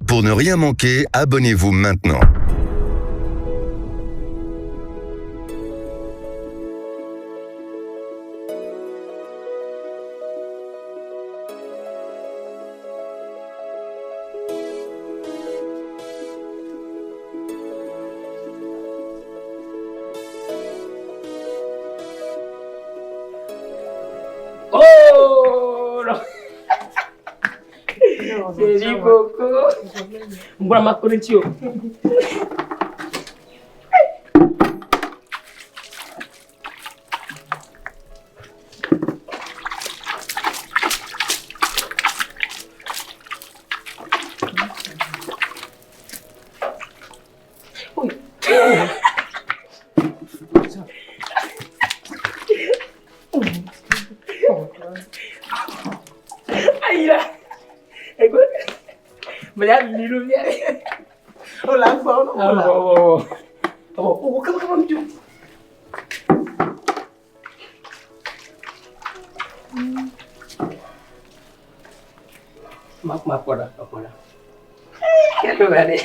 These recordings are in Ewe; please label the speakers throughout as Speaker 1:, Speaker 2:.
Speaker 1: Pour ne rien manquer, abonnez-vous maintenant.
Speaker 2: Oh non. Chérie Coco. Mbona makonetio. Ayira. Ego. Maya lilu mi.
Speaker 3: Hola, hola.
Speaker 2: Oh, oh, oh, kama kama mtu. Ma ma poda, ma poda. Hello, buddy.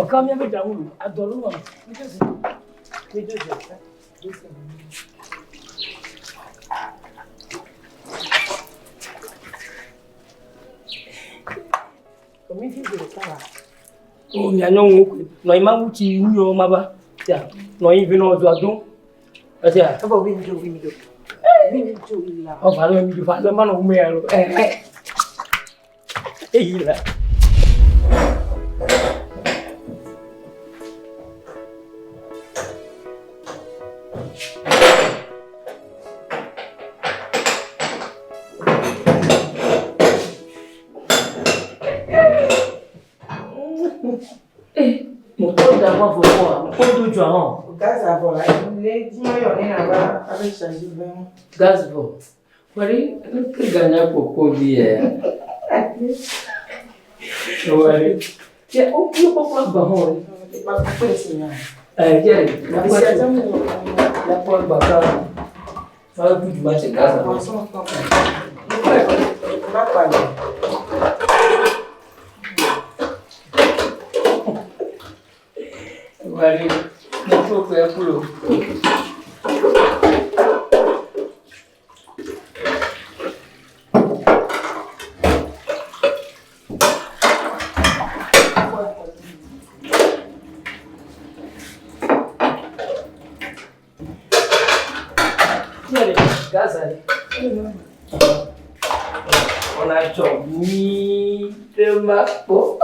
Speaker 2: Ọ̀ká mi ẹgbẹ́ ìdáwó àdọ̀lú wà. O mi anyɔ ŋu koe. Nɔ yi ma wu tsi nu yɔ ma ba. Tia, nɔ yi vi nɔ zɔ do. Tia.
Speaker 3: Ɔbɔ wi mi do, wi mi do. Wi mi do la.
Speaker 2: Ɔ fa lɔ mi do fa lɔ ma nɔ ŋu ya lɔ. Eyi la. Mo tó da wá fọ fọ a, mo tó dojú àwọn.
Speaker 3: Gaz avɔ la, le dimayɔ ne na va abe changer vraiment.
Speaker 2: Gaz vɔ. Wari, ne ganya koko bi yɛ. Wari. Tiɛ, o kulo kɔkɔ gba hɔn.
Speaker 3: Ma kpɛ si nya.
Speaker 2: Ɛ jɛ,
Speaker 3: Esi adzam ne
Speaker 2: yakɔ gba ka. Fáwọn kújú ma ṣe gaz avɔ.
Speaker 3: Poisson tɔn. Ma kpa le.
Speaker 2: Wari, mo tó fẹ́ kúrò. Tiɛ, gaz ale. On a dormi de ma peau.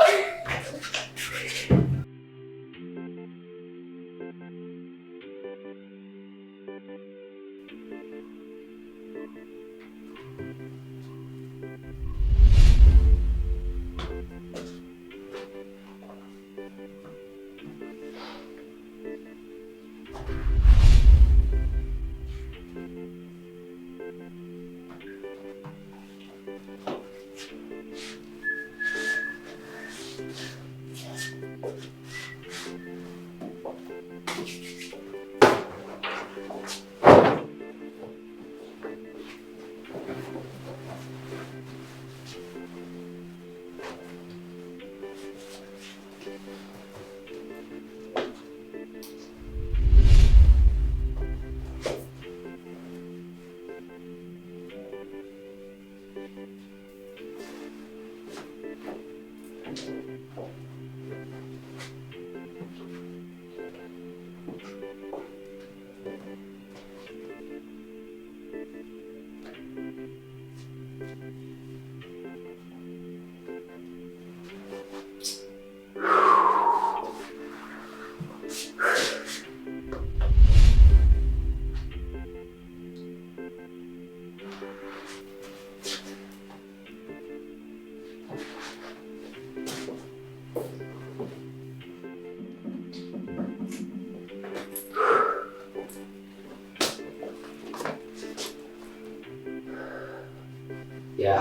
Speaker 2: Ya.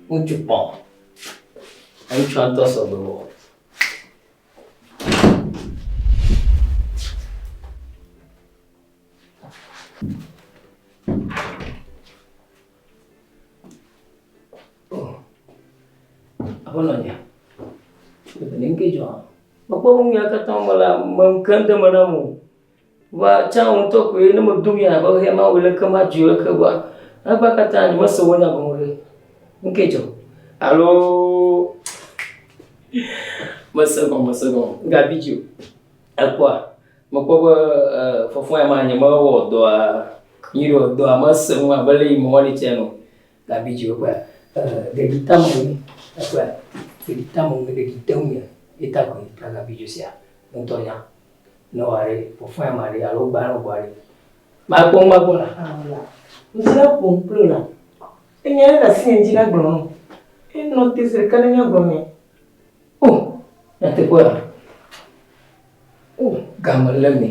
Speaker 2: Ŋutsu kpɔ. Ŋutsua ŋutɔ sɔgbe wɔ. Oh. Aƒenɔ nye. Ne ŋke dzɔ. Mekpɔ nu ya katã me la, me ŋke ŋde me nam o. Va tsã ŋutɔ koe ne medo nu ya abe xexea mawɔe leke madzo leke vɔa egbea katã nyemese wò nya gɔme ɖe. Ŋke dzɔ. Alo mese gɔme mese gɔme. Ŋgabi dzi o. Ekpɔa mekpɔ be fɔfɔ ya ma nyemewɔ dɔa nyuiɖe o. Dɔa mese ŋu abe le yi mewɔ nɛ tsɛ ene o. Gabi dzi o ekpɔa ɖeɖi te ame ŋu ekpɔa ɖeɖi te ame ŋu ɖeɖi te ŋunye ye ta koe ta gabi dzo sia ŋutɔ nya. Ne wɔ ɖe fɔfɔ ya ma ɖe alo gba ne gbɔ ɖe. Makpɔ ŋu magbɔ la.
Speaker 3: Awo la. Ŋdi la ƒom kple o la. Enya ɖe le asinye ŋdi la gblɔ nɔ. Enɔ te zi ɖeka ne míagblɔ nɛ.
Speaker 2: Oh, nyateƒea. Oh, game le me.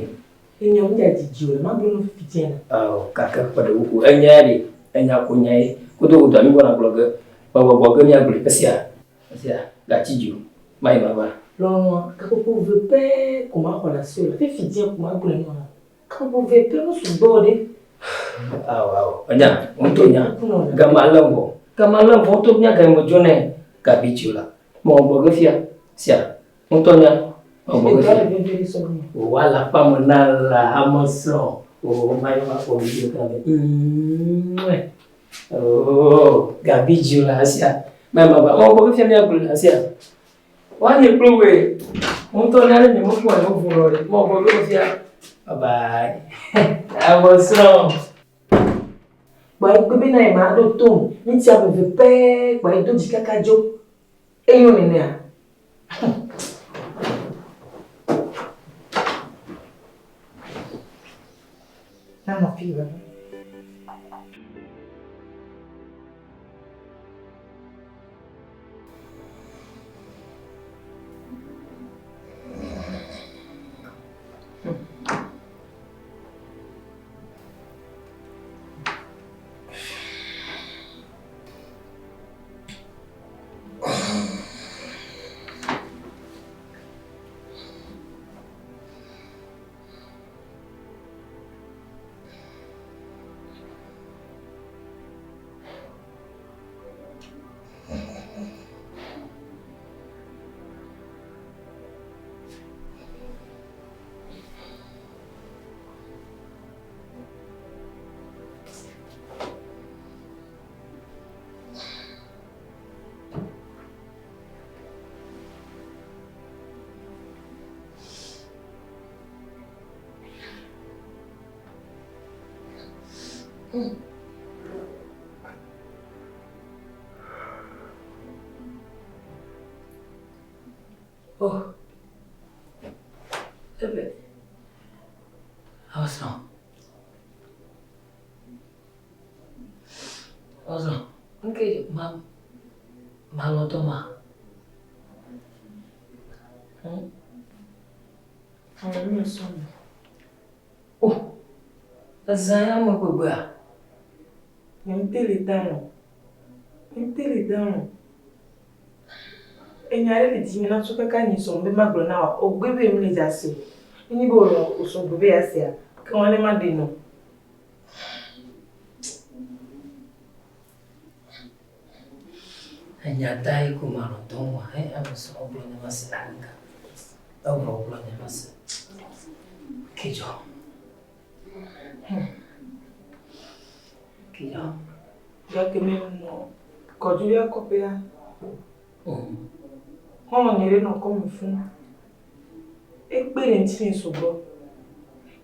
Speaker 3: Enya ŋdi adzidzi o le magblɔ nɔ fifi dzia la.
Speaker 2: Awo gake kpe ɖe wo enya ya ɖe enya ko nya ye. Kodo wo dɔ mi gbɔna gblɔ ge. Gbɔgbɔgbɔ ge míagblɔe esia. Esia gatsi dzi o. Mayi mava.
Speaker 3: Lɔlɔ̃a, gaƒoƒo eve pɛ ko maxɔ le asiwò le fifi dzia ko magblɔe nɔ la. Gaƒoƒo eve pɛ mesugbɔ o ɖe.
Speaker 2: Awo awo. Enya ŋutɔ nya. Game alé vɔ. Game alé vɔ ŋutɔ nya game medzo nɛ gabi dzi o la. Mewɔ gbɔ ge fia. Sia ŋutɔ nya. Mewɔ gbɔ ge fia. O alakpa me na la ame srɔ̃. O mayi ma kpɔ video ka me. Oh, gabi dzi o la esia. Mayi mava. Mewɔ gbɔ ge fia míagblɔe le asia. Woanye kple woe. Ŋutɔ nya ɖe nye mekpɔ nye ʋu lɔ ɖe. Mewɔ gbɔ ge fia. Bye bye. Ame srɔ̃.
Speaker 3: Kpɔ egbe bena ye ma ɖo tom. Ŋuti ame eve pɛ kpɔ edo dzi kaka dzo. Enyo nenea? Nanɔ fi vava.
Speaker 2: Oh. Ebe. Ame srɔ̃. Ame srɔ̃. Ŋke ma malɔ̃ dɔ ma.
Speaker 3: Ame nu sɔ me.
Speaker 2: Oh. Ezã ya me gbegbea.
Speaker 3: Nye ŋute le dalɔ. Nye ŋute le dalɔ. Enya ɖe le dzinye na tso kaka nyi sɔm be magblɔ na wòa, wògbe be mele dza se o. Nenye be wòlɔ̃ wòsɔ gbe be yeasea, ke wɔa ne maɖe nɔ.
Speaker 2: Enya ta ye ko malɔ̃ dɔ ŋua. He ame srɔ̃ gblɔ nye mase ŋka. Evɔ gblɔ nye mase. Ke dzɔ. Ke dzɔ.
Speaker 3: Gake menɔ kɔdzi ƒe kɔƒea, xɔlɔ̃nye ɖe nɔ kɔme fũu. Ekpe ɖe ŋutinye sugbɔ.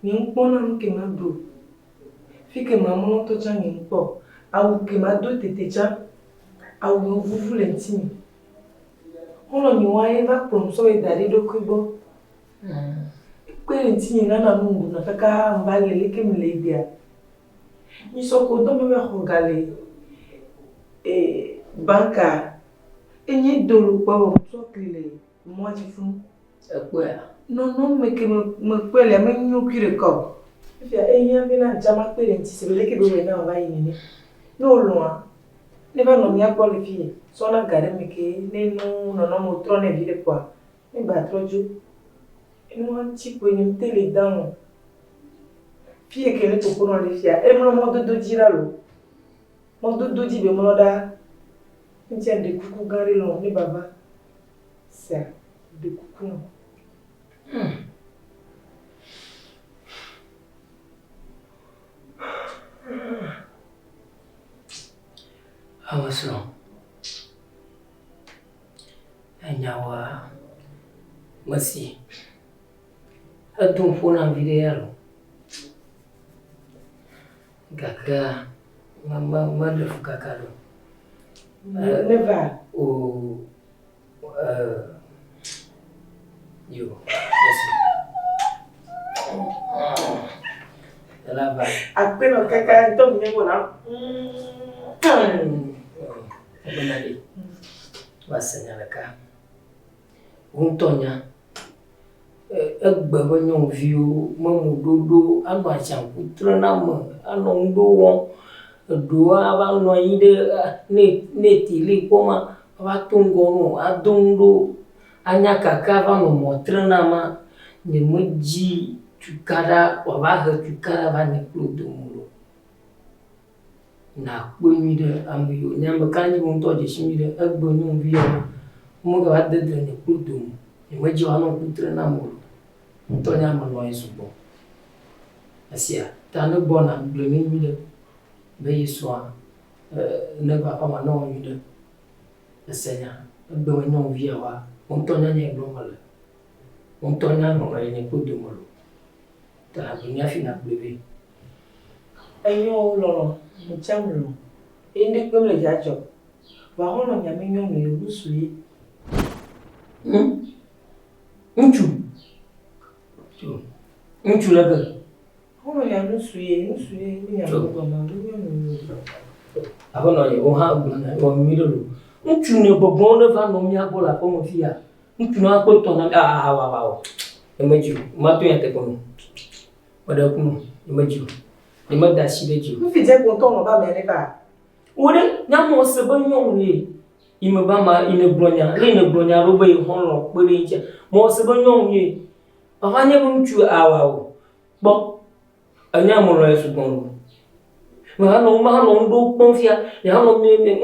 Speaker 3: Nye ŋkpɔna nu ke maɖu o. Fi ke mamlɔ ŋutɔ tsã nye ŋkpɔ o. Awu ke mado tete tsã, awu yiwo vuvu le ŋutinye. Xɔlɔ̃nye wa ye va kplɔm sɔ yi da ɖe eɖokui gbɔ. Ekpe ɖe ŋutinye nana nu ŋɖuna kaka ŋva le leke mele egbea. Nyisɔ ko dɔ me va xɔ ga le banka. Enye do lo kpɔ vɔ mesɔ kli le mɔa dzi fũu.
Speaker 2: Ekpɔea?
Speaker 3: Nɔnɔme ke mekpɔe lea menyo kui ɖeka o. Fifia ehiã bena ŋtsã makpe ɖe ŋuti si be leke be wɔe na wòva yi nene. Ne wolɔ̃a, ne va nɔ mía gbɔ le fiye, sɔna ga ɖe me ke ne nu nɔnɔmewo trɔ nɛ viɖe kpoa, ne gba trɔ dzo. Enua ŋuti koe nye ŋute le dalɔ̃. Fi yi ke ne kpokpo nɔ le fia, emlɔ mɔdodo dzi ɖa lo. Mɔdodo dzi be mlɔ ɖa. Ŋutia ɖe kuku gã ɖe lɔ ne bava. Sea, ɖe kuku nɔ.
Speaker 2: Ame srɔ̃, enyawoa, mesi. Edo ŋƒo nam viɖe ya lo. Gakea, me me meɖe fu kaka ɖo.
Speaker 3: Neva.
Speaker 2: O, yo, mesi. Ela va.
Speaker 3: Akpe nɔ kaka ŋutɔ nye wɔ la.
Speaker 2: Egbena ɖe, va se nya ɖeka. Wò ŋutɔ nya, egbe be nyɔnuviwo me mo ɖoɖo anɔ atsiaƒu tre na ame, anɔ nu ɖewo wɔm. Eɖewo ava nɔ anyi ɖe ne ne tele kpɔm ava to ŋgɔ nɔ ado nu ɖewo, anya kaka ava nɔ mɔ tre na amea. Nyemedzi tukaɖa wòava he tukaɖa va nye kple wò dome o. Nakpɔe nyuiɖe, ame yiwo nye meka ɖe edzi be wò ŋutɔ dze si nyuiɖe. Egbe nyɔnuvi yawo, womegava de dzre nye kple wò dome o. Nyemedzi woanɔ ŋku tre nam o. Ŋutɔ nye ame lɔ̃e sugbɔ. Esia ta ne gbɔna gblɔe nɛ nyuiɖe be ye srɔ̃a ne va aƒeme ne wɔ nyuiɖe. Ese nya egbe me nyɔnuvi yawoa, wò ŋutɔ nya nya yi gblɔm mele. Wò ŋutɔ nya lɔlɔ̃ yi nye kple wò dome loo. Ta gblɔe nɛ hafi nàgblɔe vɛ.
Speaker 3: Enyo lɔlɔ̃, ŋtsã melɔ̃. Ye ŋɖe kpem le dzadzɔ. Vɔa xɔlɔ̃ nya mi nyɔnu ye ŋsu ye.
Speaker 2: Ŋutsu. Tso. Ŋutsu le ke.
Speaker 3: Xɔlɔ̃ nya ŋsu ye, ŋsu ye mi nya gbɔgbɔ ma mi nyɔnu ye.
Speaker 2: Aƒenɔ ye wo hã gblɔ nya wɔ nyui ɖe lo. Ŋutsu ne gbɔgbɔ ne va nɔ mía gbɔ le aƒeme fia. Ŋutsu na kpɔ tɔ na ah wa wa wa. Nye medzi o. Mato nyateƒe me. Meɖe ku no. Nye medzi o. Nye meda asi ɖe dzi o.
Speaker 3: Nufi dze ko ŋutɔ nɔ ba mea ne va.
Speaker 2: Wo ɖe nyamɔ se be nyɔnu ye. Yi me ba ma yi ne gblɔ nya, le yi ne gblɔ nya ɖo be yi xɔlɔ̃ kpe ɖe ŋutia. Mɔ se be nyɔnu ye. Papa nye be ŋutsu awa o. Kpɔ. Enya me lɔ̃e sugbɔ lo. Mehanɔ mehanɔ nu ɖewo kpɔm fia. Yehanɔ mi mi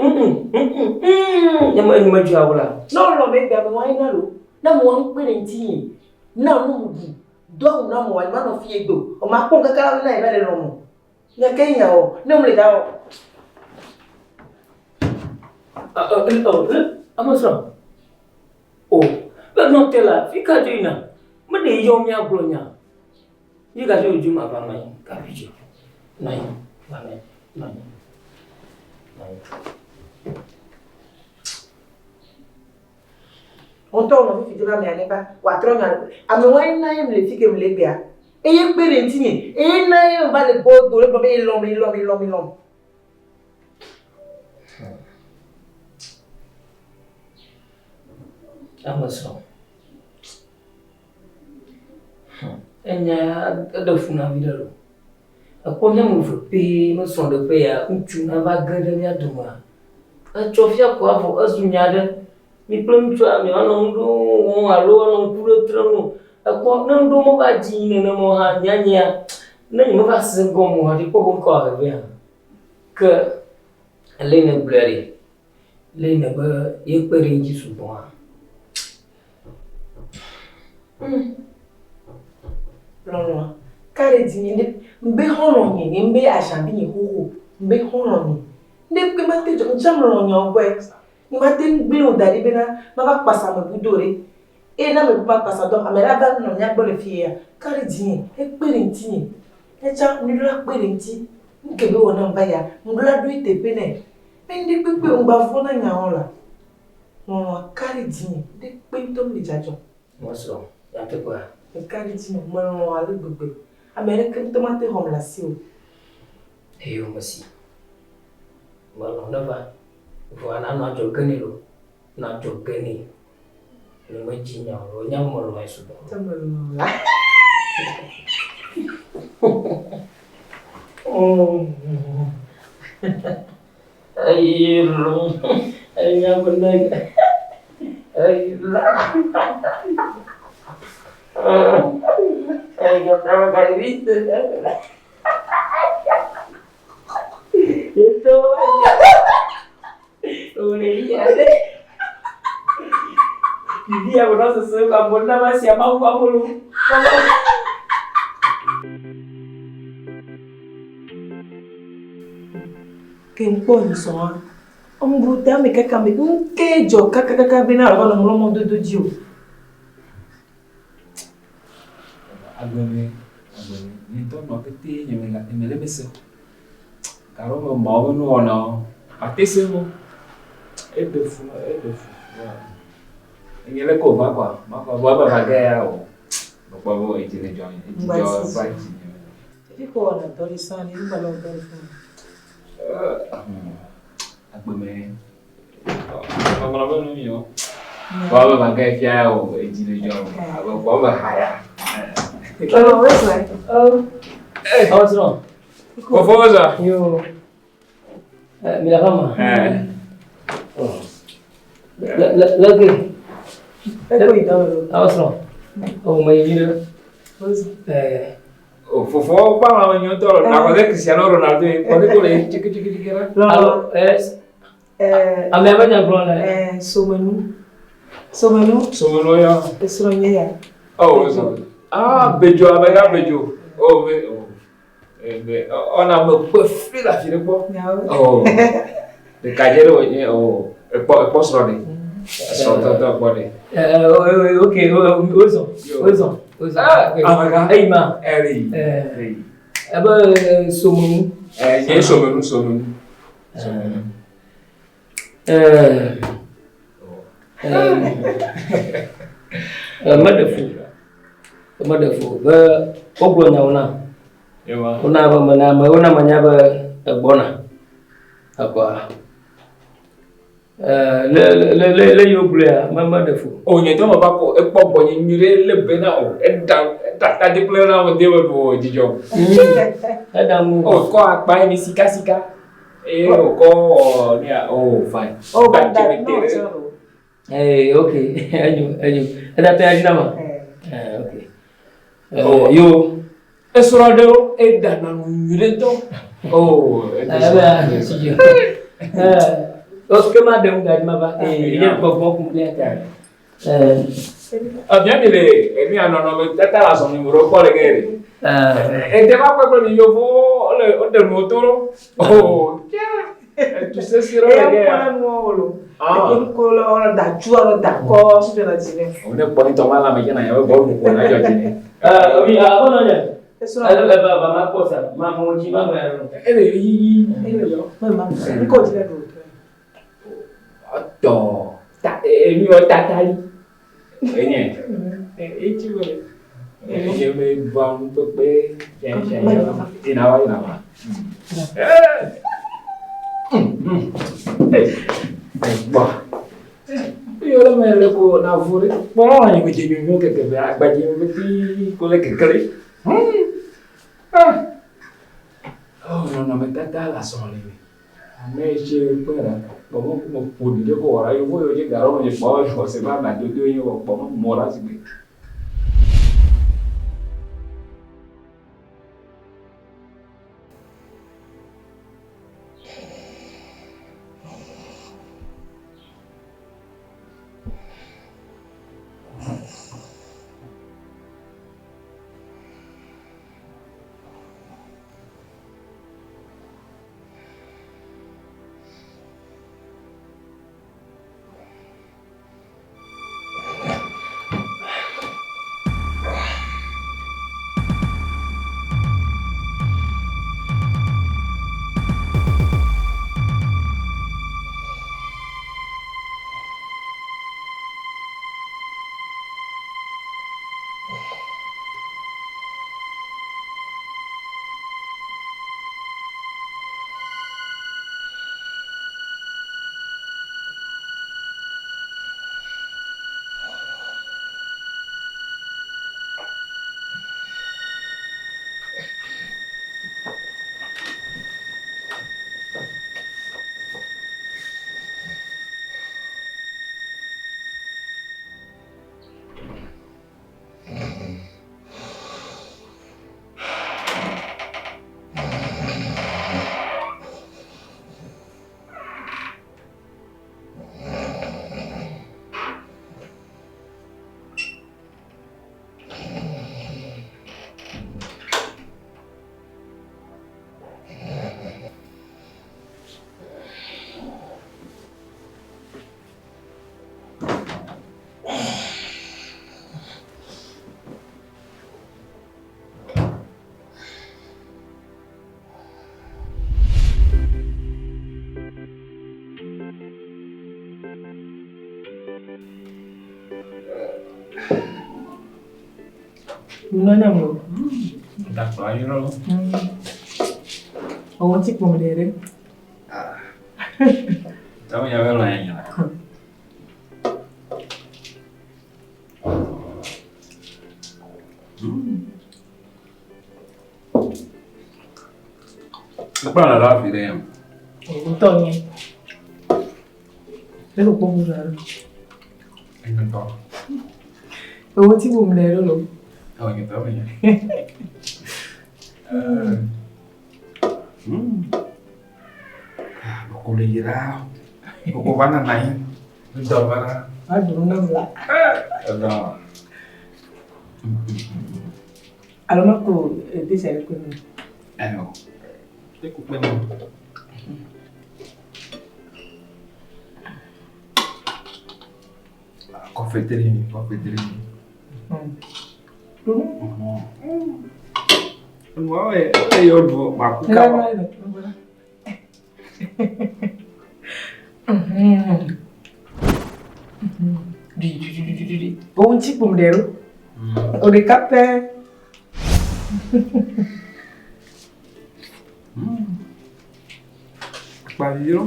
Speaker 2: nye me nye medzi awo la.
Speaker 3: Ne wolɔ̃ be gbea me wa na lo. Ne me wa ŋkpe ɖe ŋuti nye. Na nu ɖu. Do awu na me wa manɔ fie do. O ma kpɔ kaka la na ye va le lɔ̃ mo. Nya ke nya o. Ne mo le da o.
Speaker 2: Ame srɔ̃. O, be nɔ te la, fi ka dzo yina? Meɖe yɔ míagblɔ nya. Fi ka dzo dzo ma va nɔ anyi, kafi dzo. Nɔ anyi, va nɔ anyi, nɔ anyi. Nɔ anyi.
Speaker 3: Ŋutɔ nɔ fifi dzi be amea neva wòatrɔ nya ame wa na ye le fi ke le egbea. Eye kpe ɖe ŋutinye. Eye na ye va le gbɔ do le gblɔ be elɔm, elɔm, elɔm, elɔm.
Speaker 2: Ame srɔ̃. Enya ya eɖe fu na vi ɖe lo. Ekpɔ mía ame eve pɛ me srɔ̃ɖeƒe ya ŋutsu nava ge ɖe mía domea. Etsɔ fia ko avɔ ezu nya ɖe. Mi kple ŋutsua mianɔ nu ɖewo wɔm alo anɔ ŋku ɖe trem o. Ekpɔ ne nu ɖewo meva dzi yi nenema o hã nyanyea ne nyemeva se egɔme o hafi kpɔ be ŋkɔ ahe vɛ hã. Ke ale yi nègblɔe ɖe, le yi nèbe yekpe ɖe ŋuti sugbɔ hã.
Speaker 3: Lɔlɔ̃a, ka ɖe dzi nye ŋbe xɔlɔ̃ nye, nye ŋbe azabi nye xoxo, ŋbe xɔlɔ̃ nye. Ŋɖe kpe mate dzɔ, ŋtsã melɔ̃ nyawo gbɔe. Nye mate ŋu gblẽ wò da ɖi bena mava kpasa ame budo ɖe. Eye ne ame bu va kpasa dɔm, ame la va nɔ mía gbɔ le fiya ya, ka ɖe dzinye, ekpe ɖe ŋutinye. Etsã ŋɖo la kpe ɖe ŋuti. Nu ke be wɔ nam va yia, ŋɖo la ɖo eteƒe nɛ. Me ŋɖe kpekpe ŋgba vɔ̃ na nyawo la. Lɔlɔ̃a ka ɖe dzinye, ŋɖe kpe ŋutɔ mele dzadzɔ.
Speaker 2: Mesrɔ̃ nyateƒea.
Speaker 3: Eka ɖe dzinye, melɔ̃ ale gbegbe. Ame aɖeke ŋutɔ mate xɔm le asiwò.
Speaker 2: Eyo mesi. Melɔ̃ neva. Vɔa nanɔ adzɔge nɛ loo. Nɔ adzɔge nɛ. Nyemedzi nya o. Nya melɔ̃e sugbɔ.
Speaker 3: Ŋutɔ melɔ̃ la.
Speaker 2: Ayi lɔ. Enya be ayi lɔ. Ayi ya me nɔ sese ko amewo na ma sia mawu ƒe abolo.
Speaker 3: Ke ŋkpɔ nyisɔa, ŋbu tame kaka me ŋke dzɔ kakakaka bena alo va nɔ mlɔ mɔdodo dzi o.
Speaker 4: Agbeme, agbeme, nye ŋutɔ nɔ pete nye me nye me le eme se o. Gake me mawo be nuwɔnawo, mate se wo. Eɖe fu, eɖe fu. Enye leke wòva kɔa, makɔ vɔ ebe va ge ya o. Mekpɔ be edzi le dzɔ, edzi dzɔ va dzi nye.
Speaker 3: Fi ke wɔna dɔ li sã ɖe, ŋgba le wɔ dɔ li fún.
Speaker 4: Agbeme, ŋɔŋlɔ be nu mi o. Vɔ ebe va ge fia ya o, edzi le dzɔ, abe kpɔ be haya.
Speaker 3: Oh, where's my?
Speaker 2: Oh, oh, srɔ̃.
Speaker 4: Fofo zɔ.
Speaker 2: Yo. Mi le aƒeme? Le le le ke.
Speaker 3: Eko yi dɔ me lo.
Speaker 2: Awo srɔ̃. O me yi nyuie ɖe. Eh.
Speaker 4: O fofo ba ma me nyɔtɔ la ko de Cristiano Ronaldo ye kɔ de ko le tiki tiki tiki la.
Speaker 2: Alo eh.
Speaker 3: Eh.
Speaker 2: Ame ame nya gblɔ le.
Speaker 3: Eh, somenu. Somenu.
Speaker 4: Somenu ya.
Speaker 3: Esrɔ̃ nye ya.
Speaker 4: Oh, so. Ah, bejo ame ga bejo. Oh, be oh. Ebe ɔna me kpe fli le afi ɖe gbɔ. Oh. Ɖekadze ɖe wònye oh. Ekpɔ ekpɔ srɔ̃ ɖe. Srɔ̃tɔtɔ kpɔ ɖe.
Speaker 2: Eh, ok, wozɔ, wozɔ, wozɔ.
Speaker 4: Amegã.
Speaker 2: Eyi ma.
Speaker 4: Eli.
Speaker 2: Eh. Ebe somenu.
Speaker 4: Eh, nye somenu, somenu. Somenu.
Speaker 2: Eh. Eh, meɖe fu. Meɖe fu be wogblɔ nyawo nam. Wona be mena me wona menya be egbɔna. Ekɔa. Eh, le le le le yi wogblɔea me meɖe fu.
Speaker 4: O nye tɔ me va kɔ ekpɔ gbɔnye nyuie ɖe lé be na o. Eɖa eɖa tadi kple na ame de me ɖu o dzidzɔ.
Speaker 2: Eɖa ŋu.
Speaker 4: O kɔ akpa yi ni sika sika. Eye wòkɔ wɔ nea o fine.
Speaker 3: Oh, but that no, zero.
Speaker 2: Hey, okay. Enyo, enyo. Eɖa tɔ ya dzi na ma.
Speaker 3: Eh.
Speaker 2: Okay. Oh, yo.
Speaker 4: Esrɔ̃ ɖewo eɖa na nu nyuie ŋutɔ. Oh,
Speaker 2: Eh, si yo. Eh, ok, ma ɖe ŋu gadzi ma va. Eh, nye gbɔgbɔ kunkle ta. Eh.
Speaker 4: Abia mi le enu ya nɔnɔme tata le azɔli me ɖo kpɔ le ke ɖe.
Speaker 2: Eh.
Speaker 4: Ede va kpekpe mi yevo le woɖe nuwo to ɖo. Oh, etu sesi ɖe le ke ya.
Speaker 3: Eya ŋkɔ nuwo lo. Ŋkɔ le ɔlɔ da tsu alo da kɔ su le dzi ne.
Speaker 4: O ne kpɔ ŋutɔ ma lãme dze na ya be bɔlu ƒoƒo na dzɔ dzi ne.
Speaker 2: Eh, omi a bɔ nɔ nye.
Speaker 3: Esrɔ̃.
Speaker 2: Eh, eh, ba ma kpɔ sa. Ma mo dzi ma ŋlɔ ya ɖo.
Speaker 4: Ele yiyi. Ele yɔ.
Speaker 3: Me ma. Ŋkɔ dzi le ɖo.
Speaker 4: Tɔ ta enu yɔ tatali. Enye. Etsi me. Enye me ba nu kpekpe. Ina wa ina wa. Gbɔ. Yɔ me le ko na vo ɖe. Kpɔ anyi me dze nyonyo keke be agbadze me ti ko le kekle. Ah. Oh, nɔnɔmetata le azɔli me. Ame yi tse kpe ɖe kpɔ me me ƒo ɖi ɖe ko wɔ ɖa yevu yiwo dze gaɖɔ me kpɔ xɔse ƒe agbadodo ye wɔ kpɔ me mɔ ɖa zikpui.
Speaker 3: Nuna nam o.
Speaker 4: Dakplɔ ayɔrɔ.
Speaker 3: Ɔwɔ ŋuti kpɔm ɖe ɖe.
Speaker 4: Tɔwo nya be lɔ ya nya. Ekplɔ le la fi ɖe ya.
Speaker 3: Ŋutɔ nye. Ne ko kpɔ mu ɖe.
Speaker 4: Ŋutɔ.
Speaker 3: Ɔwɔ ŋuti kpɔm ɖe ɖe lo.
Speaker 4: Ɔwɔ ŋutɔ me nya. Ko le yira. Ko va na nai. Ŋutɔ va na.
Speaker 3: Aɖu nam la.
Speaker 4: Ɛdɔ.
Speaker 3: Alo ma ko desi aɖe kpe mi.
Speaker 4: Ayo. Te ku kpe mi. Kɔfetri, kɔfetri. Nua ye yɔ ɖu ma ku kaba.
Speaker 3: Wo ŋuti kpɔm ɖe ɖo. O ɖeka pɛ.
Speaker 4: Kpavi yɔ.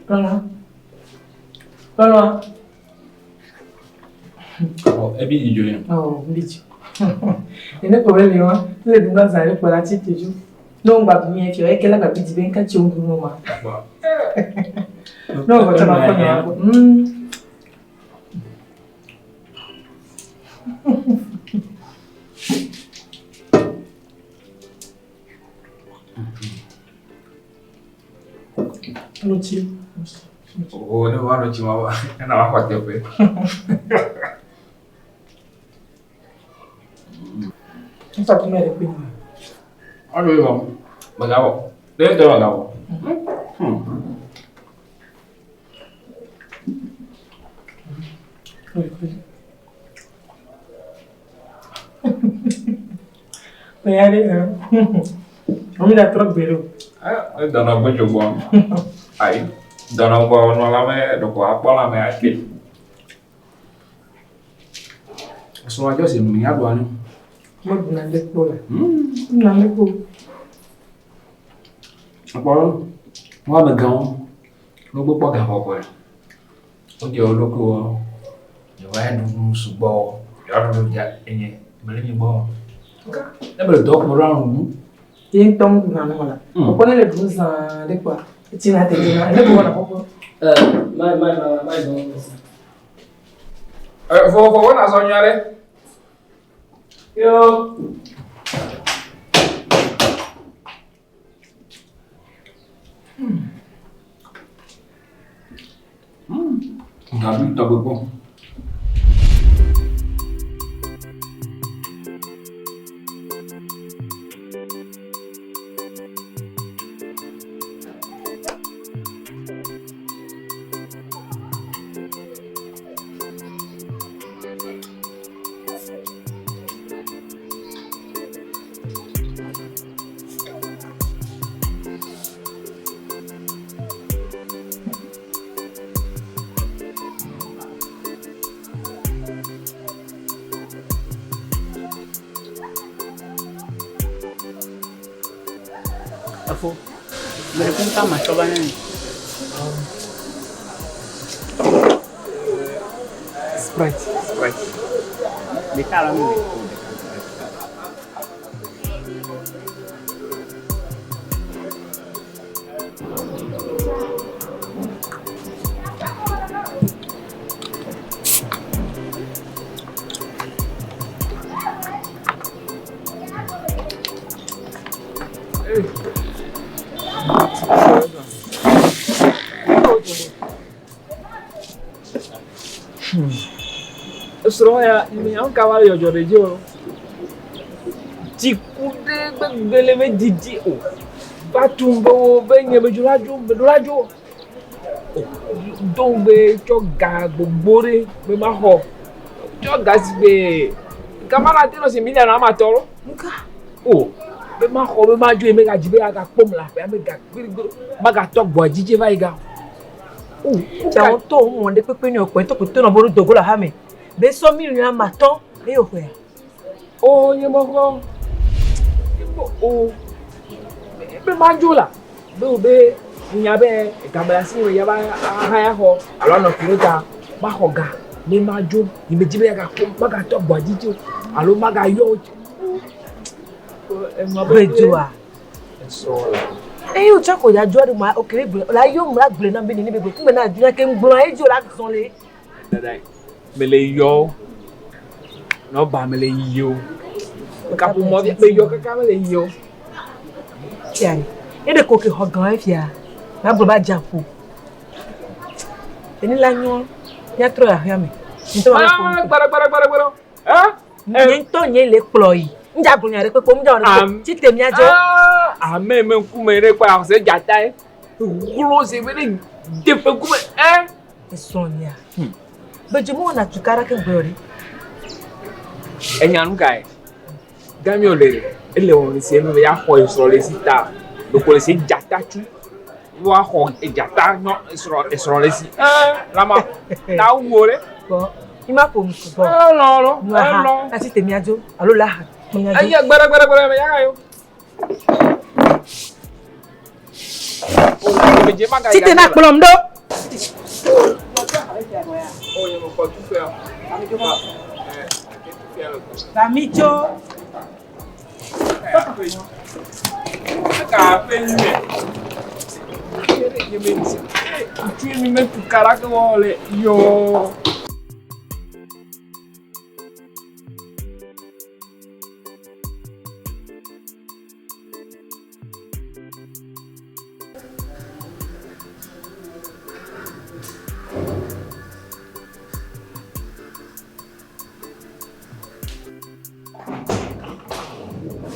Speaker 3: Lɔlɔ. Lɔlɔ.
Speaker 4: Ɔ ebi dzidzɔ yɛ.
Speaker 3: Ɔ mbi dzi. Ene kpɔ be mi wa, ne le ɖu zã ɖe kpɔ la tsi te dzo. Ne wo gba ɖu mie fia, eke la gba bi dzi be ŋka tsi wo ɖu no ma. Ne wo gbɔ tsɔ ma kpɔ nya gbɔ. Nutsi.
Speaker 4: O ne wa nutsi ma wa, ena wa xɔ teƒe.
Speaker 3: Nfa tu mɛ ɖe kpe mi.
Speaker 4: Ɔɖo yi vɔ, megawɔ. Ɖe ŋutɔ megawɔ.
Speaker 3: Oya ɖe hã. Wo mi la trɔ gbe ɖo.
Speaker 4: Edɔnɔ gbɔdzɔ gbɔ. Ayi, dɔnɔ gbɔ nɔ la me ɖeko akpɔ la me ake. Srɔ̃ adzɔ si nu ya ɖua nu.
Speaker 3: Mo ɖuna ɖe kpo la. Ɖuna ɖe kpo.
Speaker 4: Akpɔ wo amegãwo ne wogbɔ kpɔ gaxɔxɔe. Wodze wo ɖokuiwo yewoa ɖu nu sugbɔ yewoaɖu nu ya enye mele mi gbɔ. Ne mele dɔ kpɔ ɖo nu.
Speaker 3: Ye ŋutɔ ŋu ɖuna nu la. Kpɔkpɔ ne le ɖum zã ɖe kpoa. Etsi na tete na. Ne bɔ na kpɔkpɔ.
Speaker 2: Ma ma ma ma zɔn.
Speaker 4: Fofo wo na zɔ nyuia ɖe.
Speaker 2: Yo.
Speaker 4: Gabi tɔgbe kpɔ.
Speaker 2: Efo, me ɖe kuku ama tsɔ va ne mi.
Speaker 3: Sprite.
Speaker 2: Sprite. Ɖeka alo ame eve?
Speaker 4: Esrɔ̃ ya ame ka va le dzɔdzɔ ɖe dzi o. Dziku ɖe gbegbe le be didi o. Va tum be wo be nye be dzo la dzo be ɖo la dzo. Do ŋugbe tsɔ ga gbogbo ɖe be maxɔ. Tsɔ ga si gbe gama la te nɔ si miliɔn ame atɔ̃ lo.
Speaker 3: Nuka?
Speaker 4: O be maxɔ be madzo ye megadzi be agakpɔm le aƒea me ga gbeɖegbe magatɔ gbɔa dzidzi va yi ga.
Speaker 3: Tsa wo to wo ɖe kpekpe ne okpɔ to to na boru dogo la hame. Be so mi ni ma tɔ e yo xɔa.
Speaker 4: O nye me xɔ. O be ma dzo la. Be wo be nya be game le asi nye ya ba haya xɔ alo anɔ fi ta ma xɔ ga ne ma dzo. Nye me dzi be ya ga kpɔ ma ga tɔ gbɔ dzi tso alo ma ga yɔ.
Speaker 3: Be dzoa.
Speaker 4: Esɔ la.
Speaker 3: Eye o tsɔ ko ya dzoa ɖe ma o kele gblɔ la yɔ mu la gblɔ na be nene be gblɔ kume na dzoa ke ŋgblɔ ye dzo la zɔn le.
Speaker 4: Dada mele yɔ nɔba mele yi o. Kaƒomɔ be yɔ kaka mele yi o.
Speaker 3: Fia ye ɖe ko ke xɔ gan fia. Ma gblɔ ba dza ƒo. Eni la nyɔ míatrɔ ya xea me. Ŋutɔ ma
Speaker 4: Ah, gbara gbara gbara gbara. Ah,
Speaker 3: nye ŋutɔ nye le kplɔ yi. Ŋdza gblɔ nya ɖe kpekpe ŋdza wɔ ɖe tite míadzɔ.
Speaker 4: Ah, ame me ŋkume ɖe kpa ase dzata ye. Wlo se be ɖe de ƒe ŋkume. Eh.
Speaker 3: Esrɔ̃ nya. Be dzo mewɔna tukaɖa ke gblɔ ɖi.
Speaker 4: Enya nu kae? Gami le ele wɔ le se me ya xɔ esrɔ̃ le si ta. Ɖeko le se dzata tsu. Woaxɔ dzata nyɔ esrɔ̃ esrɔ̃ le si. Eh, lama ta wu ɖe.
Speaker 3: Gbɔ mi ma ƒo nu sugbɔ.
Speaker 4: Elɔ lɔ.
Speaker 3: Nyɔ ha
Speaker 4: Elɔ.
Speaker 3: asi te míadzo alo la ha míadzo.
Speaker 4: Eya gbara gbara gbara me yaga yo.
Speaker 3: Tite na kplɔm ɖo. Bami tso.
Speaker 4: Yo.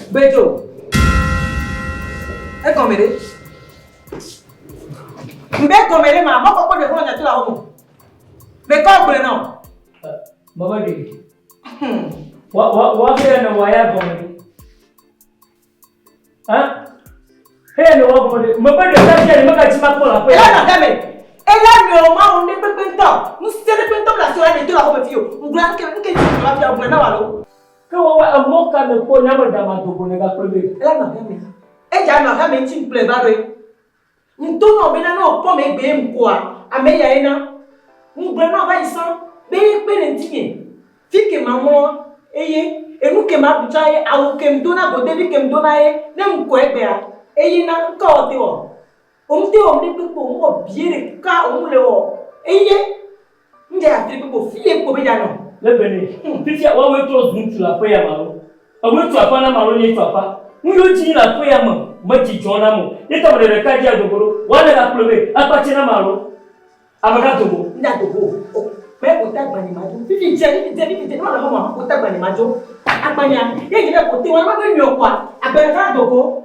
Speaker 3: Bedzo. Egɔme ɖe. Nbe gɔme ɖe ma, mɔkpɔkpɔ ɖe xɔlɔ̃ nyato le awo me. Mekɔ gblɔe nɔ.
Speaker 2: Mama de. Wa wa wa he na wa ya gɔme de. Ha? He na wa gɔme de. Me be de ka tia ne me ka tsi ma kpɔ la ƒe.
Speaker 3: Ela nɔ game. Ela nɔ ma wo ɖe kpekpe ŋutɔ. Ŋusẽ ɖe kpekpe ŋutɔ le asi wa ne to le awo me fi o. Ŋgblɔ ŋke ŋke dzi wa fia gblɔe na wa lo.
Speaker 2: Ke wa wa emɔ ka ne kpɔ nya me da ma dogo ne ga kple be.
Speaker 3: Ela nɔ game. Edza nɔ game ŋuti ŋgblɔe va ɖoe. Ŋto nɔ bena ne wòkpɔ me gbe ŋkɔa, ame ya ye na. Ŋgblɔe nɔ va yi sã be ye kpe ɖe ŋutinye. Fi ke ma mlɔ eye enu ke ma ɖu tsã ye awu ke ŋdona godevi ke ŋdona ye ne ŋkɔ egbea eye na ŋkɔ wɔ te wɔ. Oŋute wɔ ŋɖe kpekpe o ŋwɔ bie ɖeka oŋu le wɔ eye ŋdze ya fi ɖe kpekpe o fi ye kpo be dza nɔ.
Speaker 2: Le bene. Fifia wa wo trɔ zu ŋutsu le aƒe ya ma lo. Ewoe tu aƒa na ma lo nye tu aƒa. Nu yiwo dzi le aƒe ya me me dzi dzɔ na mo. Ye ta me ɖe ɖeka dzi adogo ɖo. Wa ne la kplɔ be akpatse na ma lo. Ame ka dogo.
Speaker 3: Ŋdza dogo o. Me kota agbanye ma dzo. Fifi dze fifi dze fifi dze ne ma le xɔ ma kota agbanye ma dzo. Agbanya ye dze be kote wa ma be nyɔ kɔa agbanya ka dogo.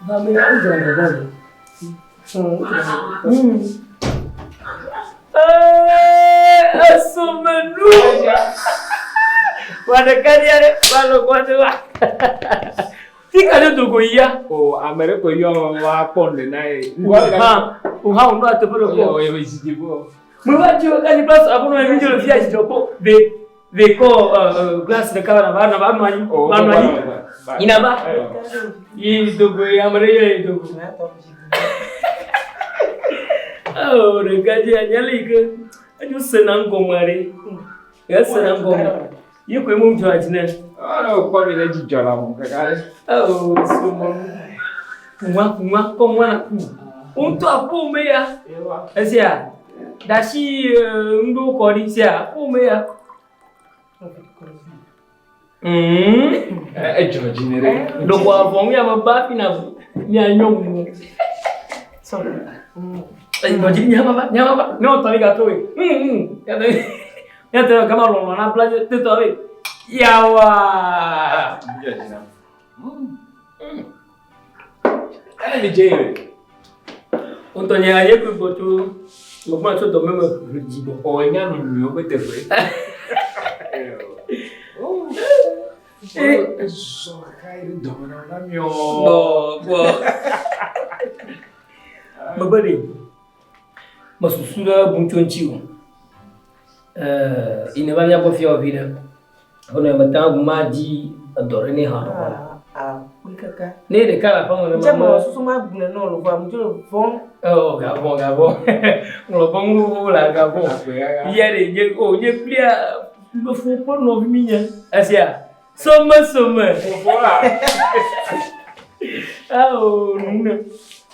Speaker 2: Mame ya wo dzra gbɔgbɔ le. Esomenu. Wa ɖeka ɖi aɖe va le gbɔ de wa. Fika ɖe dogo yia.
Speaker 4: O ame ɖe ko yɔ wa kpɔ nu na ye.
Speaker 2: Oha, oha wo nɔ ateƒe ɖe kpɔ.
Speaker 4: O ye be dzi bo.
Speaker 2: Me va dzi wo kasi glace abɔ nɔ mi dzi le fia dzidzɔ kpɔ ve ve kɔ glace ɖeka va va nɔ va nɔ anyi va nɔ anyi. Yina va. Yi dogo yi ame ɖe yɔ yi dogo. Oh, ɖeka dzi anya le yi ke enyo sena ŋgɔme ɖe. Ese na ŋgɔ. Ye koe mo dzɔa dzi nɛ.
Speaker 4: Ɔlɔ kpɔ mi le dzidzɔ la mo kaka ɖe.
Speaker 2: Oh, sumɔ. Nwa nwa kɔ nwa na ku. Ŋutɔ aƒo me ya. Esia. Ɖasi ŋɖo kɔ ɖi sia aƒo me ya.
Speaker 4: Edzɔ dzi nɛ ɖe.
Speaker 2: Ɖeko avɔ ŋu ya me ba fi na mianyɔ ŋu. Edzɔ dzi nyama va nyama va. Ne wotɔ mi gatrɔ we. Míate gama lɔlɔ na bla tetɔ be yawa.
Speaker 4: Edzɔ dzi na. Ele mi dze ye.
Speaker 2: Ŋutɔ nye aye kpe gbɔ tso megbɔna tso dɔ me me dzi gbɔ.
Speaker 4: Ɔ enya nu nyuiwo be teƒe. Ezɔ kaka yi ɖe dɔme na na miɔ.
Speaker 2: Gbɔ gbɔ. Mebe ɖe mesusu ɖe bu tso ŋuti o. Ɛɛ yi ne va mía gbɔ fia wɔ vi ɖe. Aƒenɔ nye mete ŋu madi edɔ ɖe nɛ hã.
Speaker 3: Akpe kaka.
Speaker 2: Ne ɖeka le aƒeme ne
Speaker 3: Dze me susu ma gblɔe nɔ lo vɔa medzo le vɔ̃m.
Speaker 2: Ɔ gavɔ̃ gavɔ̃. Ŋlɔ be nu xoxo le gavɔ̃. Ya ɖe nye o nye kplia fofo kple nɔvi mi nye. Esia some some.
Speaker 4: Fofo la.
Speaker 2: Ao nu ne.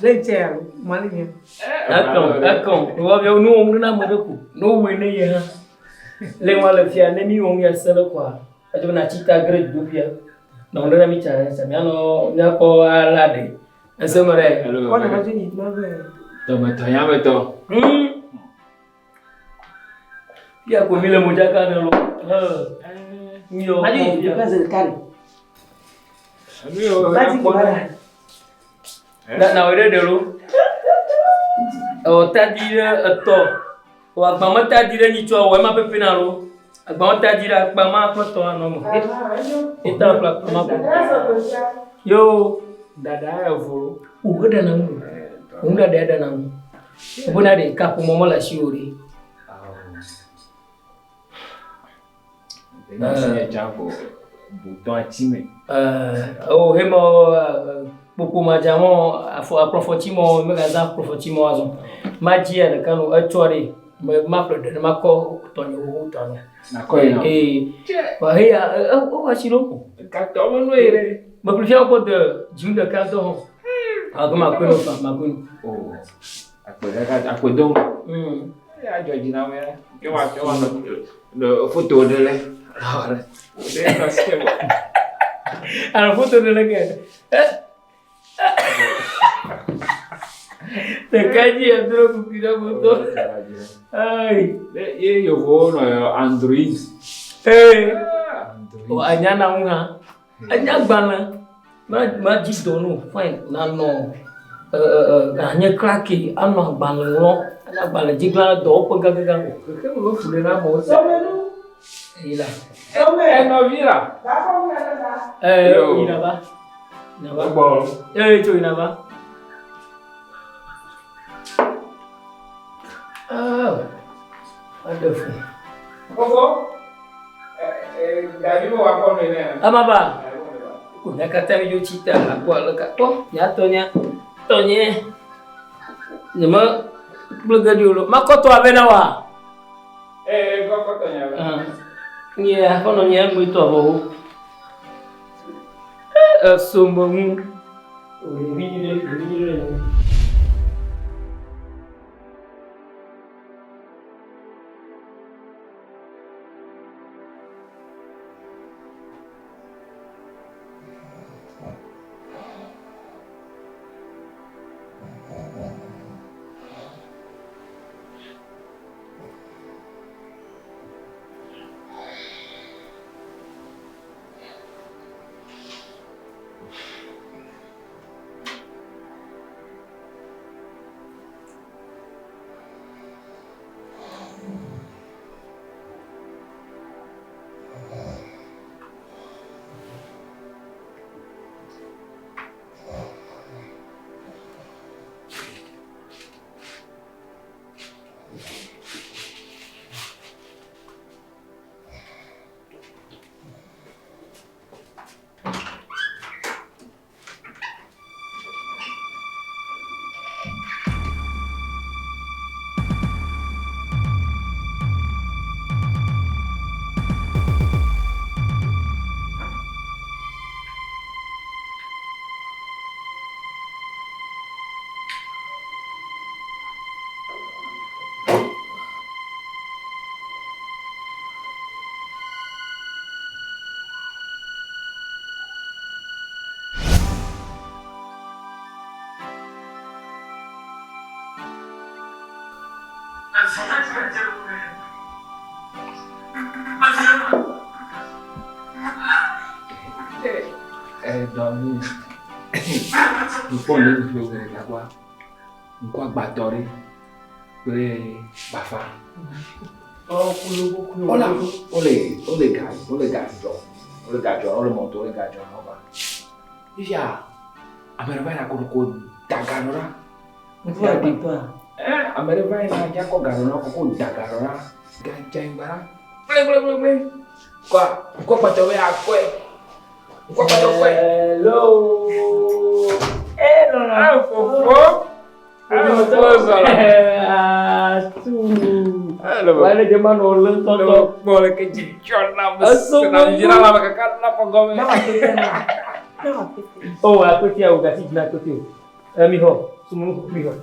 Speaker 3: Le ŋtsɛ alo mali nye.
Speaker 2: Ekɔn ekɔn. Wɔ nu wɔm ɖe na ame ɖe ko. Ne wowɔe ne ye hã. Le ŋua le fia ne mi wɔm ya se ɖe koa, edze be natsi ta ge ɖe dzodoƒea. Nɔ ŋɖe na mi tsa tsa mianɔ miakpɔ ala ɖe. Ese me ɖe.
Speaker 3: Kɔ ne ma dzo yi ma vɛ.
Speaker 4: Dɔmetɔ yametɔ.
Speaker 2: Fia ko mi le modzaka ɖe lo. Mi yɔ.
Speaker 3: Ma dzo yi dzodoƒea zi ɖeka ɖe.
Speaker 4: Enu yɔ.
Speaker 3: Ma dzi ke ma ɖa.
Speaker 2: Na na wɔ ɖe ɖe lo. Ewɔ tadi ɖe etɔ. Wɔ agbame tadi ɖe nyitsɔ wɔ ema pepe na lo. Agbame tadi ɖe akpa ma kple tɔ anɔ me. Eta kple akpa ma ko. Yo.
Speaker 4: Dada ya volo.
Speaker 2: O eɖe na ŋu. Ŋu ɖaɖa eɖe na ŋu. Ebona ɖe kaƒomɔ mele asi o ɖe. O hemɔ kpokpo madzamɔ afɔ akplɔfɔtsimɔ megazã akplɔfɔtsimɔ azɔ. Madzi ya ɖeka no etsɔ ɖe me maƒle ɖe ne makɔ tɔnye xoxo tɔ nɔ.
Speaker 4: Nakɔ yi nɔ.
Speaker 2: Ee wa heya ewɔ asi ɖo.
Speaker 4: Gatɔ me nu yi ɖe.
Speaker 2: Meƒle fia kpɔ de dziŋ ɖeka ŋutɔ hã. Age makɔe no fa makɔe no.
Speaker 4: O akpe ɖeka akpe dom. Ya dzɔ dzi na me ya. Ke wa ke wa nɔ foto ɖe le. Ɖe nɔ si ke.
Speaker 2: Alo foto ɖe le ke. Ɖeka dzi edro kuku ɖe foto. Ayi.
Speaker 4: Ye yevuwo nɔ Android.
Speaker 2: Ee. O anya na ŋu hã. Enya gbalẽ. Ma ma dzi dɔ no fine nanɔ anye klaki anɔ agbalẽ ŋlɔm. Anye agbalẽ dzi gblẽ dɔwɔƒe gãgãgã.
Speaker 4: Xexe me fu ɖe na amewo.
Speaker 3: Sɔmenu.
Speaker 2: Eyi la.
Speaker 3: Sɔme.
Speaker 4: Enɔvi la.
Speaker 2: Ee yina va. Yina va.
Speaker 4: Gbɔ.
Speaker 2: Ee tso yina va. Ah, aɖe fu.
Speaker 4: Fofo. Gavi me wakɔ nɔ ene.
Speaker 2: Ama va. Ko mía katã mi dzo tsi ta akpɔ ale ka kpɔ mía tɔ nya tɔ nye nye me kple ge ɖi o lo makɔ tɔ abe na wa.
Speaker 4: Ee kɔkɔ tɔ nya be.
Speaker 2: Nye aƒenɔ nye ŋue tɔ vɔ wo. Eso me ŋu. Ɖevi ɖe ɖevi ɖe.
Speaker 4: Dɔmi. Ŋkpɔ le ŋu gbe ɖeka kpɔa. Ŋkɔ agbatɔ ɖe kple bafa. Wole wole wole ga wole ga dzɔ wole ga dzɔ wole mɔto wole ga dzɔ na wo ba. Fifia ame ɖe va yina ko da ga nɔ la.
Speaker 3: Ŋkɔ agbatɔa.
Speaker 4: Ame ɖe va yina dza kɔ ga nɔ la koko da ga nɔ la. Ga dza anyigba la. Kple kple kple kple. Kɔa ŋkɔ agbatɔ be akɔe. Ŋkɔ agbatɔ kɔe.
Speaker 2: Hello.
Speaker 3: Eh lɔlɔ.
Speaker 4: Ah fofo.
Speaker 2: Atu. Wale de ma nɔ lé ŋutɔtɔ.
Speaker 4: Kpɔ le ke dzidzɔ na me. Sena dzina la me kaka na fɔ gɔme.
Speaker 3: Na akpete na. Na akpete.
Speaker 2: O akpete awo gasi dzina akpete o. Ɛ mi xɔ sumunu mi xɔ.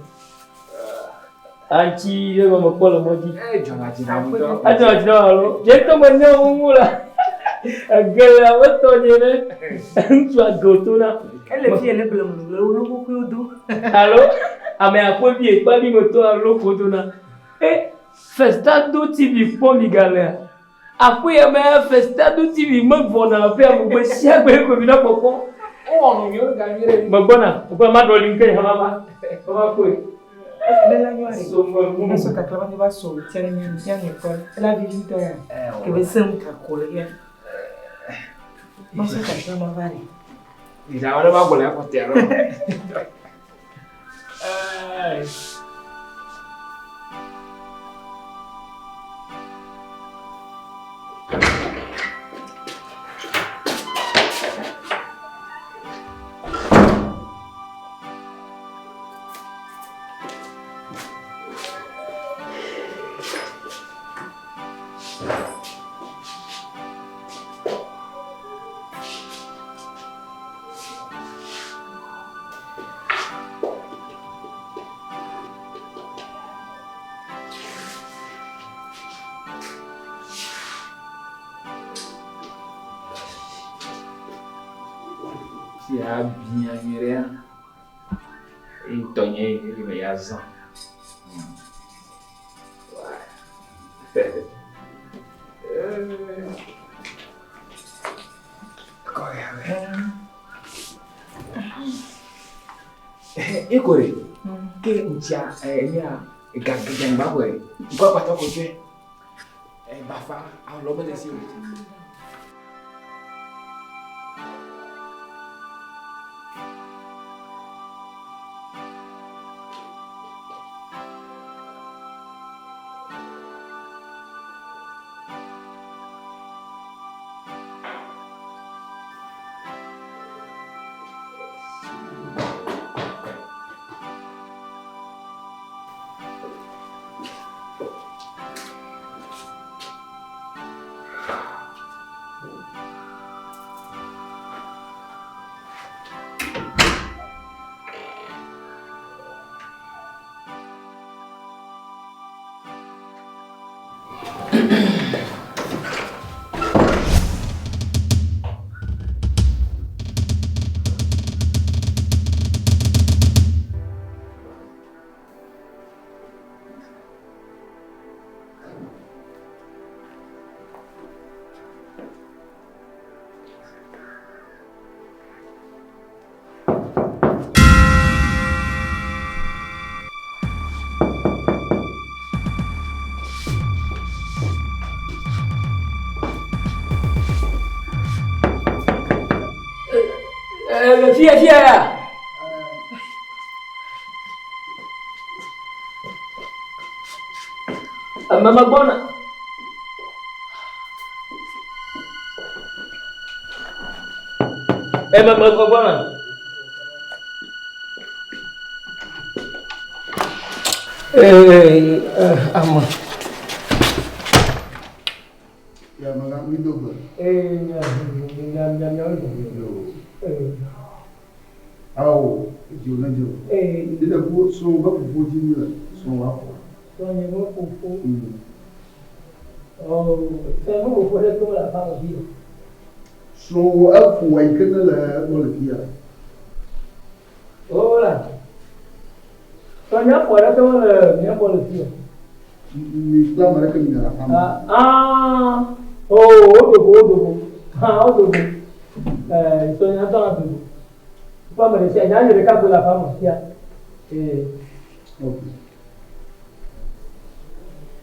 Speaker 2: Aŋtsi ɖe me mekpɔ le mɔ dzi.
Speaker 4: E dzɔna dzi na ŋutɔ.
Speaker 2: Edzɔ dzi na alo. Dze to me nye ŋu la. Ege le abe tɔ nye ne. Ŋutsu ago to na.
Speaker 3: Ele fi ele blem le wo logokoewo do.
Speaker 2: Alo ame akpɔ bi ekpa bi me to alo ko do na. E Festado TV kpɔ mi galea. Aƒe ya me Festado TV me vɔna aƒe ya me gbe sia gbe ko mi na kpɔkpɔ.
Speaker 4: Wowɔ nu nyuie ga nyuie ɖe.
Speaker 2: Megbɔna, megbɔna ma ɖɔli ŋke hã va. Va kpɔe.
Speaker 3: Bela nyɔa ɖe.
Speaker 2: So me ŋu.
Speaker 3: Esɔ kakla ma va sɔ tia ne mía mía ne kɔ. Ela vivi ŋutɔ ya. Ke be sem kako le ya. Masɔ kakla ma va ɖe.
Speaker 4: Ìjà wọn bá gbọ́dọ̀ ẹ̀kọ́ tẹ̀ ọ́. Sia bia nyuie ɖe ya. Eyi tɔnye yi me ya zã. Ekore, ke ŋutsia enya gagagba xɔe, ŋkɔ akpatɔ ko tsɛ. Bafa alɔ mele si o.
Speaker 2: Fia fia ya. Ame megbɔna. Eme megbɔna. Ee, ame.
Speaker 5: Ya me la mi do gbe.
Speaker 2: Ee, nya nya nya nya
Speaker 5: Yo. Awo, edzo ne dzo.
Speaker 2: Ee.
Speaker 5: Ile ku srɔ̃ be ƒoƒo dzi mi le srɔ̃ wa ƒo.
Speaker 2: Srɔ̃nye be ƒoƒo. Ɔ, srɔ̃nye be ƒoƒo ɖe to le aƒea me fi.
Speaker 5: Srɔ̃wò eƒo eyi ke ne le egbɔ le fia.
Speaker 2: Hola. Srɔ̃nye ƒo ɖe to le mía gbɔ le fi.
Speaker 5: Mi kple ame ɖeke mi le aƒea me.
Speaker 2: Ah, oh, wodo go, wodo go. Ah, wodo go. Eh, sɔ nya tɔ na do go. Kpɔ ame ɖe sia, nya nye ɖeka koe le aƒea me fia. Eh.
Speaker 5: Ok.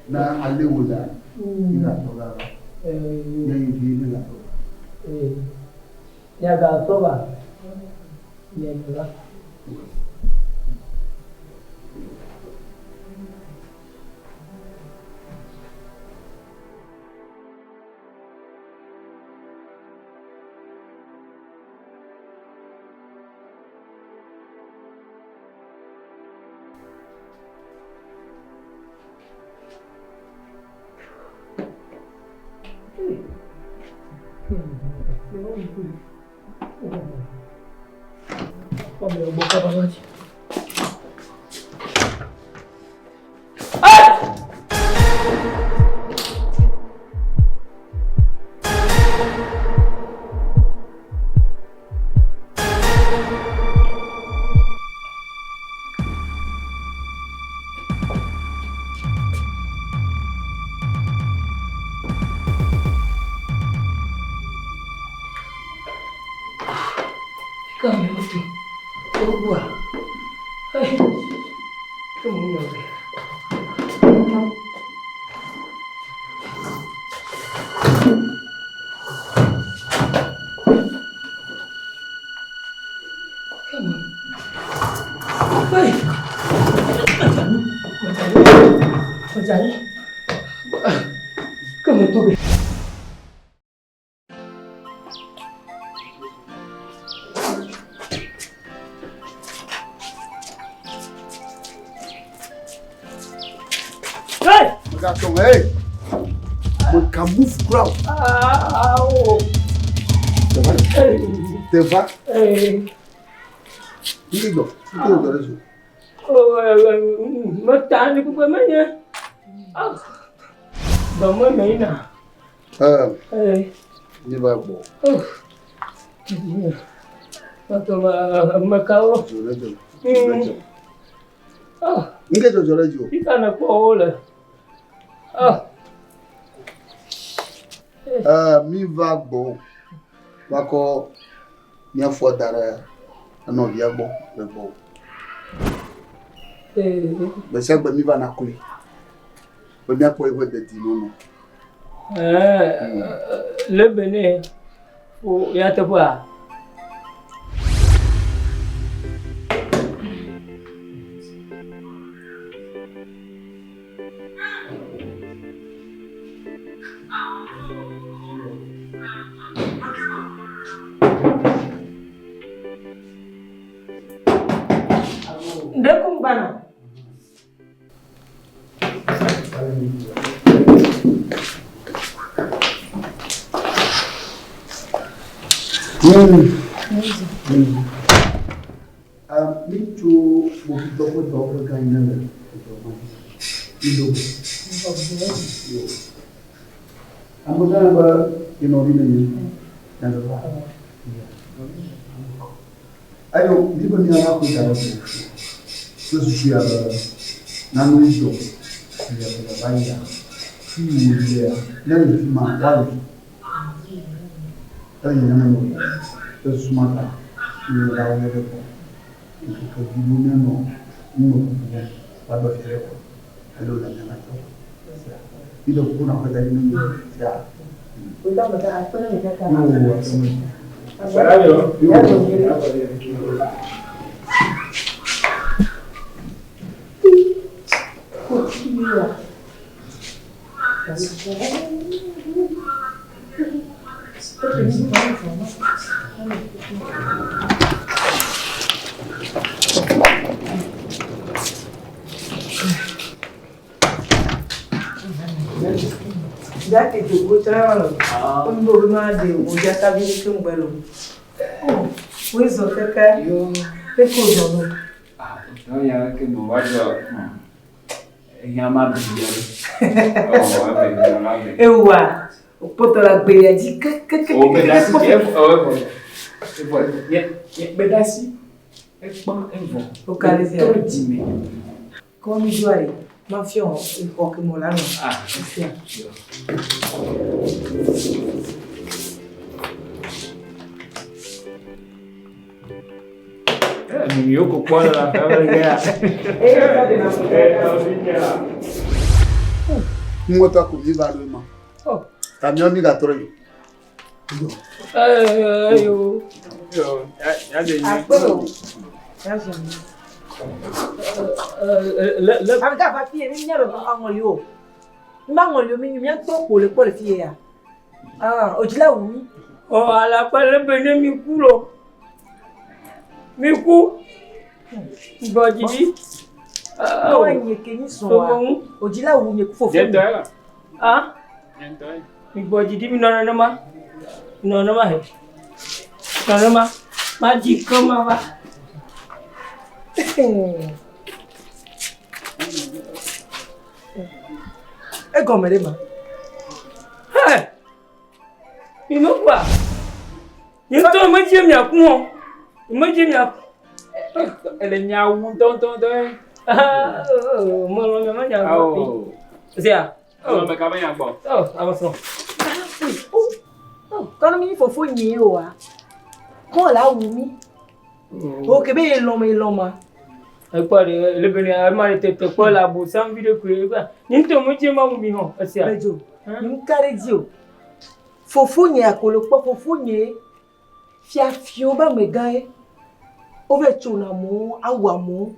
Speaker 5: Na ale wo la, mi la tɔ va.
Speaker 2: Eh.
Speaker 5: Ne yi vi mi la tɔ va.
Speaker 2: Eh. Nya ga tɔ va. Nya va.
Speaker 5: Megatɔ hey! Meka move kura o. Teva. Ndé dzɔ, ndé dzɔ ɖe zo.
Speaker 2: Meta ni gbogbo menye. Dɔmɔ me yina.
Speaker 5: Ɛɛ, mi va gbɔ.
Speaker 2: Mekawo.
Speaker 5: Dzɔ ɖe dzɔ. Dzɔ ɖe dzɔ. Ndé dzɔ dzɔ ɖe dzɔ.
Speaker 2: Fika ne kpɔ wo le.
Speaker 5: Ɛɛ, mi va gbɔ. Va kɔ mía fɔ da ɖe enɔvia gbɔ le gbɔ. Gbe sia gbe mi va na kloe. Be míakpɔ eƒe dedinɔnɔ.
Speaker 2: Le bene o ya teƒea.
Speaker 3: Ɖe kum gbana.
Speaker 5: Mi tso kpovitɔ ƒe dɔwɔƒe gã yi ne le edɔ ma dzi. Mi do go. Yo. Amegã be ye nɔvi ne nye. Nyateƒea? Eyo, mi be míava koe da ɖe ƒo. Kple susu ya be nanewo dzɔ le ƒe va yia. Fi yi wòyi lea, ne le fi ma, woali. Eye nyemenya o. Le susu ma ta, nye va wɔ ɖe gbɔ. Ŋkeke vi ɖewo míanɔ numekuku wɔm woaɖo fi ɖe kɔ. Alo le mía tɔ. Mi ɖe kuku na ƒe da ɖi ne mi sia. Yo,
Speaker 3: Jake jogo tsã lɔ. Wo be ma de wo dzata vi ke ŋgbe lo. Wo zɔ keke. Keke wo zɔ lo.
Speaker 4: Non, il y a que bon, va Il y a ma vie. Oh, ouais, mais
Speaker 3: Ewa. Wokpɔtɔ le agbe ya dzi kekeke.
Speaker 4: Oh, mais là, c'est oh, ouais, ouais. Gbedasi, ekpɔ evɔ.
Speaker 3: Wo ka ɖe sia.
Speaker 4: Trɔ dzime.
Speaker 3: Kɔ mi do ayi. Mafia xɔ ke me wòle anɔ. Fia.
Speaker 4: Enu yiwo ko kpɔ le la fɛ be ya.
Speaker 5: Ŋutɔ ko mi va ɖo ema. Ta miɔ mi gatrɔ yi.
Speaker 2: Ayo.
Speaker 3: Akpe o. Ame ka va fie mi nya be aŋɔli o. Mi ma ŋɔli o mi mía tɔ kpo le kpɔ le fie ya. Ah, o dzila wu mi.
Speaker 2: Ɔ alakpa le be ne mi ku lo. Mi ku. Gbɔ didi.
Speaker 3: Awo nye ke mi sɔn wa. O dzila wu mi ku fofo.
Speaker 2: Ah. Mi gbɔ didi mi nɔ nenema. Mi nɔ nenema he. Nɔ nenema. Ma dzi ke ma va.
Speaker 3: Egɔme ɖe ma.
Speaker 2: He! Mi me kua. Nye ŋutɔ me dzi mia ku o. Me dzi mia ku.
Speaker 4: Ele nya wu ŋutɔŋutɔŋutɔ ye.
Speaker 2: Me lɔ nya me nya gbɔ. Zia.
Speaker 4: Ame ka be nya gbɔ?
Speaker 2: Oh, ame srɔ̃.
Speaker 3: Kɔnɔ mi fofo nyi o wa. Kɔn la wu mi. O ke be ye lɔm ye lɔm ma.
Speaker 2: Ekpɔ ɖe le be ne ame ɖe tete kpɔ le abosam vi ɖe koe ekpɔ. Nye ŋutɔ me dzi ma wu mi hã. Esia.
Speaker 3: Bedzo. Ŋka ɖe dzi o. Fofo nye akolo kpɔ fofo nye fiafiwo be amegã ye. Wova tsona amewo, awu amewo.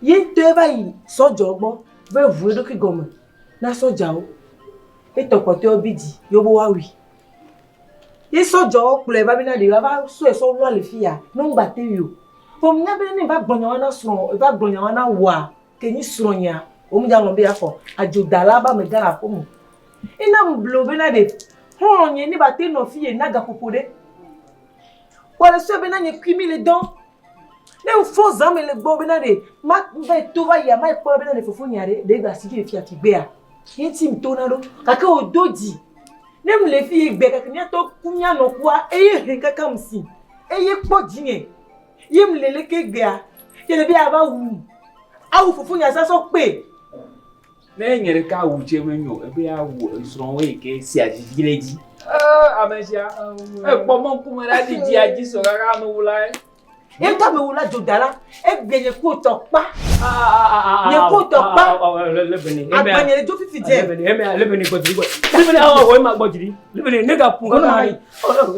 Speaker 3: Ye ŋutɔe va yi sɔdzawo gbɔ va ʋu eɖokui gɔme na sɔdzawo. Etɔ kpɔtɔewo bi dzi ye wobe woawui. Ye sɔdzawo kplɔe va bena ɖe yewoava sɔe sɔ wlɔ le fi ya ne womgba te wui o. Vɔ menya be ne eva gblɔ nyawo na srɔ̃ eva gblɔ nyawo na woa ke nyi srɔ̃nyea womedza lɔ̃ be yeaxɔ adzodala be amegã le aƒeme o. Ena ŋble bena ɖe xɔlɔ̃nye ne ba te nɔ fi ye na gaƒoƒo ɖe. Kpɔ le sɔe bena nye kui mi le dɔn. Ne ŋfɔ zã me le gbɔ bena ɖe ma va yi to va yia ma yi kpɔ bena ɖe fofonya ɖe ɖe gba si dzi le fia fi gbea. Ye ŋuti ŋto na ɖo. Gake wòdo dzi. Ne mle fi ye gbe gake míatɔ ku míanɔ kua eye he kaka ŋsi. Eye kpɔ dzinye. Ye mle leke gbea. Ye le be yeava wum. Awu fofonya sasɔ kpe.
Speaker 4: Ne nye ɖeka awu tse menyo ebe awu esrɔ̃wo yi ke sia vivi ɖe dzi. Ee, ame sia ekpɔ mɔ ŋkume ɖe adi dzi adzi sɔ kaka amewula ye.
Speaker 3: Ye ŋutɔ amewula dzodala egbe nye ku tɔ kpa. Nye ku tɔ kpa. Agbanye le dzo fifi dze.
Speaker 2: Lebene gbɔ dzi gbɔ. Lebene awɔ wɔ ema gbɔ dzi. Lebene ne ga ƒu kaka ɖi.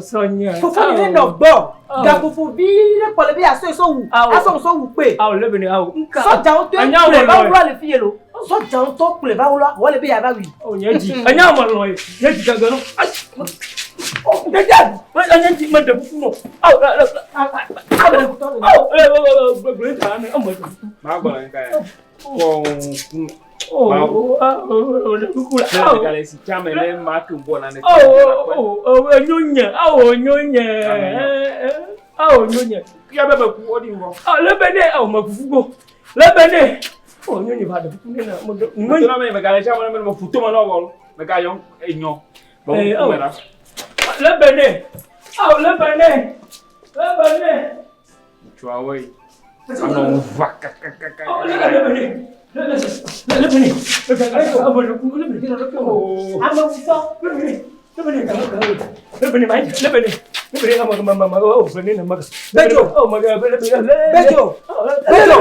Speaker 2: Srɔ̃nye.
Speaker 3: Fofo nye nɔ gbɔ. Gaƒoƒo vi ɖe kpɔ le be asɔe sɔ wu. Asɔ sɔ wu kpe.
Speaker 2: Awo lebene awo.
Speaker 3: Sɔdzawo tɔe kplɔe va wlɔ le fi ye lo. Sɔdzawo tɔ kplɔe va wlɔ wɔ le be yeava wui.
Speaker 2: O nye dzi. Enya ame lɔ ye. Nye dzi gage no. Dede. Nye dzi me ɖe kuku nɔ. Awo awo awo gbegble ta ne ame ɖe kuku.
Speaker 4: Ma gbɔ le ka ya. Kɔ ŋku.
Speaker 2: Oh, oh, ɖe kuku la.
Speaker 4: Ne gale si tsa me ne ma ke bɔ na ne.
Speaker 2: Oh, oh, oh, nyo nye. Awo nyo nye. Awo nyo nye.
Speaker 4: Kia be be ku odi ŋgɔ.
Speaker 2: Ah, le be ne awo me fufu go. Le be ne. Oh, nyo nye va ɖe kuku ne na. Mo ɖe.
Speaker 4: Mo to na me me gale tsa me me fu to me na wɔ. Me ga yɔ enyo. Bɔ ku me la.
Speaker 2: Le be ne. Awo le be ne. Le be ne.
Speaker 4: Ŋutsuawo yi. Anɔ ŋuva kakakaka.
Speaker 2: Oh, le be ne. Le le be ne. Le be ne.
Speaker 3: Amewutɔ.
Speaker 2: Bejo.
Speaker 3: Bejo. Bejo.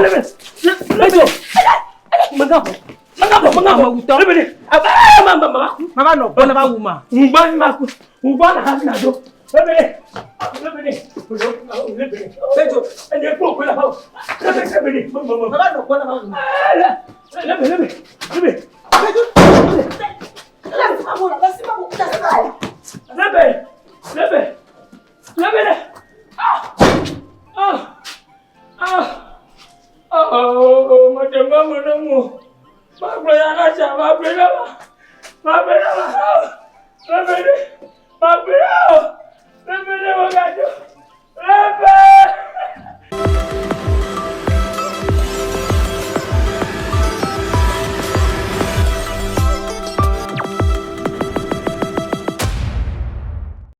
Speaker 3: Bejo. Amewutɔ. Mava nɔ gbɔ na va wu ma. Bejo. Mava nɔ gbɔ na va wu ma.